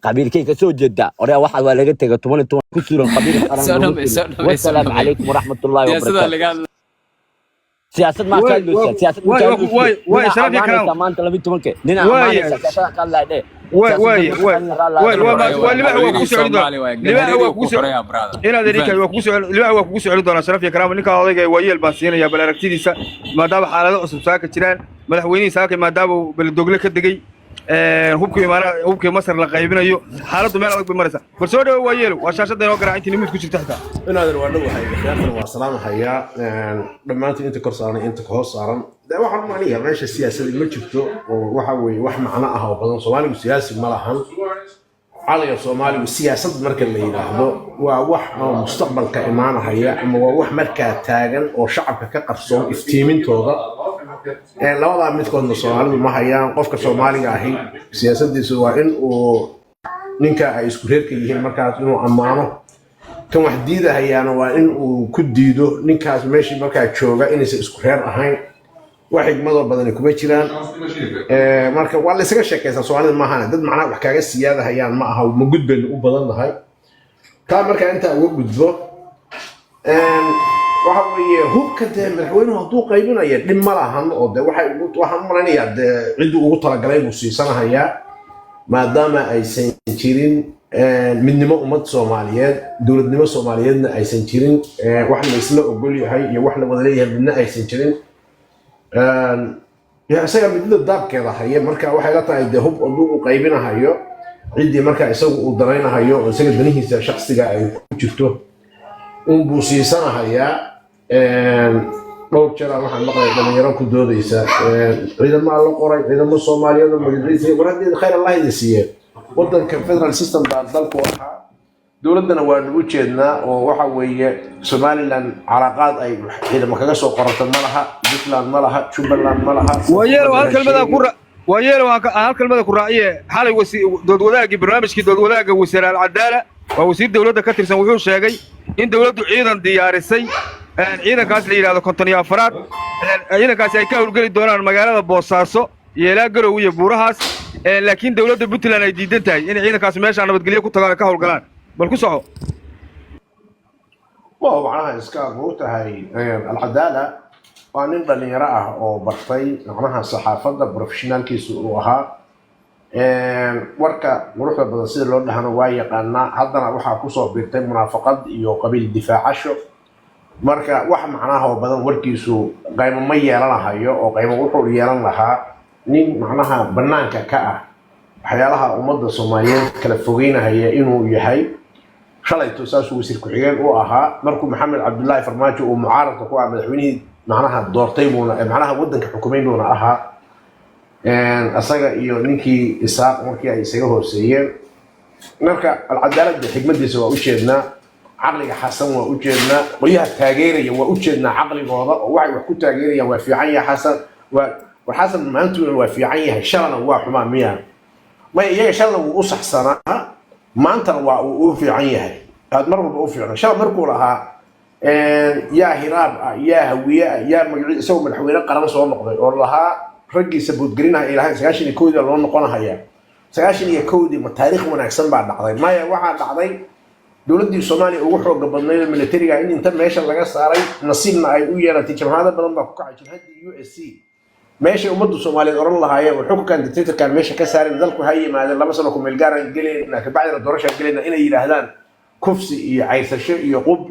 Qabiilkay ka soo jeedaa? Oraa waxaa waa laga tegay 10 iyo 10 ku suran qabiil qaran Soo loogu dhamay, tegay. soo dhamay, soo Wasalaamu dhamay. calaykum waraxmatullaahi Siyaasadda wabarakaatu. laga hadla. Siyaasad maa ka Waay hadlaysaa? Siyaasad ma waay ka waay hadlaysid? waay waay, Ninaa sharaf iyo ammaanaysaa karaamo. maanta 12-ka, ninaa Waay ammaanaysaa, siyaasadda ka hadlaya dheh. Waay Siyaasad waay ma waay taqaanin, raalli waay ahaado. waa waa libaax, waa kugu soo celin doonaa. Soomaali waay. Libaax Galhareeri waa ku kugu soo xoreeyaa, brother. inaad idinka waa kugu soo, libaax waa kugu soo celin doonaa. Sharaf iyo karaamo, ninka odayga waa yeel baan siinayaa bal aragtidiisa, maadaama xaalado cusub saaka jiraan. Madaxweynihii saaka maadaama uu Beledogle ka degay, hubkii Imaaraad, hubkii Masar la qaybinayo, xaaladdu meel adag bay maraysaa. Bal soo dhawo, waa yeelo, waa shaashadda inoo garaac intii nimid ku jirta xitaa. Inaadan waa dhowahay, khiyaartan waa salaamahayaa dhammaantiin, inta kor saaran iyo inta ka hoos saaran. De waxaan u macnayaa meesha siyaasadi ma jirto, oo waxa weeye wax macno ah oo badan Soomaaligu siyaasi ma lahan. Caqliga Soomaaligu siyaasad marka la yidhaahdo waa wax oo mustaqbalka imaanahaya ama waa wax markaa taagan oo shacabka ka qarsoon iftiimintooda. Labadaa midkoodna Soomaalidu ma hayaan. Qofka Soomaaliga ahi siyaasadiisu waa in uu ninka ay isku reerka yihiin markaas inuu ammaano, kan wax diidahayaana waa in uu ku diido ninkaas meeshii markaa jooga inaysan isku reer ahayn. Wax xigmadoo badani kuma jiraan. Marka waa la isaga sheekaysaa Soomaalida, maahane dad macnaha wax kaaga siyaadahayaan ma aha, ma gudbaynu u badan nahay taa. Markaa intaa uga gudbo, waxa weeye hubka dee madaxweynuhu hadduu qaybinaya dhib ma lahan, oo de waxay waxaan u malaynayaa dee cidduu ugu talagalay buu siisanahayaa, maadaama aysan jirin midnimo ummad Soomaaliyeed, dowladnimo Soomaaliyeedna aysan jirin, wax la isla ogol yahay iyo wax la wada leeyahay midna aysan jirin. Ya isaga midnida daabkeeda haya. Marka waxay la tahay dee hub hadduu u qaybinahayo ciddii marka isagu uu danaynahayo oo isaga danihiisa shaksiga ay ku jirto unbuu siisanahayaa. Dhowr jeer aan waxaan maqlay dhalinyaro ku doodaysa ciidamaa la qoray, ciidamo Soomaaliyeed oo magaciisa. War haddii khayr Allah idin siiye, wadanka federal system baa dalku ahaa, dowladdana waanu u jeednaa oo waxa weeye Somaliland calaaqaad ay ciidamo kaga soo qorato ma laha, Puntland ma laha, Jubbaland ma laha. Waayeelo, hal kelmada ku waayeelo, aan hal kelmada ku raaciye. Xalay dood wadaagii, barnaamijkii dood wadaagga, wasiir Alcadaala, waa wasiir dowladda ka tirsan, wuxuu sheegay in dowladdu ciidan diyaarisay, ciidankaas la yidhahdo 54aad, ciidankaasi ay ka howlgeli doonaan magaalada Boosaaso iyo ilaa Garowe iyo buurahaas, laakiin dowladda Puntland ay diidan tahay in ciidankaasi meeshaa nabadgelyo ku tagaan, ay ka howlgalaan. Bal ku soco. Waa macnaha iska moogtahay, Alcadaala waa nin dhalinyaro ah oo bartay macnaha saxaafadda, professionaalkiisu uu ahaa. Warka quruxda badan sida loo dhahano waa yaqaanaa. Haddana waxaa kusoo biirtay munaafaqad iyo qabiil difaacasho. Marka wax macnaha oo badan warkiisu qaymo ma yeelanahayo, oo qaymo wuxuu yeelan lahaa nin macnaha banaanka ka ah waxyaalaha ummadda Soomaaliyeed kala fogeynahaya inuu yahay. Shalayto saasuu wasiir ku-xigeen u ahaa markuu Maxamed Cabdullaahi Farmaajo uu mucaaradka ku ah, madaxweynihii macnaha doortay buuna, macnaha waddanka xukumay buuna ahaa, isaga iyo ninkii Isaaq markii ay isaga hooseeyeen. Marka Alcadaaladda xigmadiisa waa u jeednaa, caqliga Xasan waa u jeednaa, qolyaha taageeraya waa u jeednaa caqligooda, oo waxay wax ku taageerayaan waa fiican yahay Xasan. Waa war Xasan maantuna waa fiican yahay, shalana waa xumaa miya? Maya, iyaga shalana wuu u saxsanaa, maantana waa uu u fiican yahay. Aad mar walba u fiicna. Shala markuu lahaa yaa Hiraab ah, yaa Hawiye ah, yaa magaci, isagoo madaxweyne qaran soo noqday oo lahaa raggiisa boodgelinaya ilahay 91-dii loo noqonahaya. 91-dii ma taariikh wanaagsan baa dhacday? Maya, waxaa dhacday dowladdii Soomaaliya ugu xooga badnayd oo militariga in inta meesha laga saaray, nasiibna ay u yeelatay jabhado badan baa ku kacay, jabhaddii USC. Meeshay ummaddu Soomaaliyeed oran lahaayeen war xukunkan dictatorkan meesha ka saarin, dalku ha yimaadeen, 2 sano ku meel gaaraan gelayna, kabacdina doorashaan gelayna, inay yidhaahdaan kufsi iyo cayrsasho iyo qub.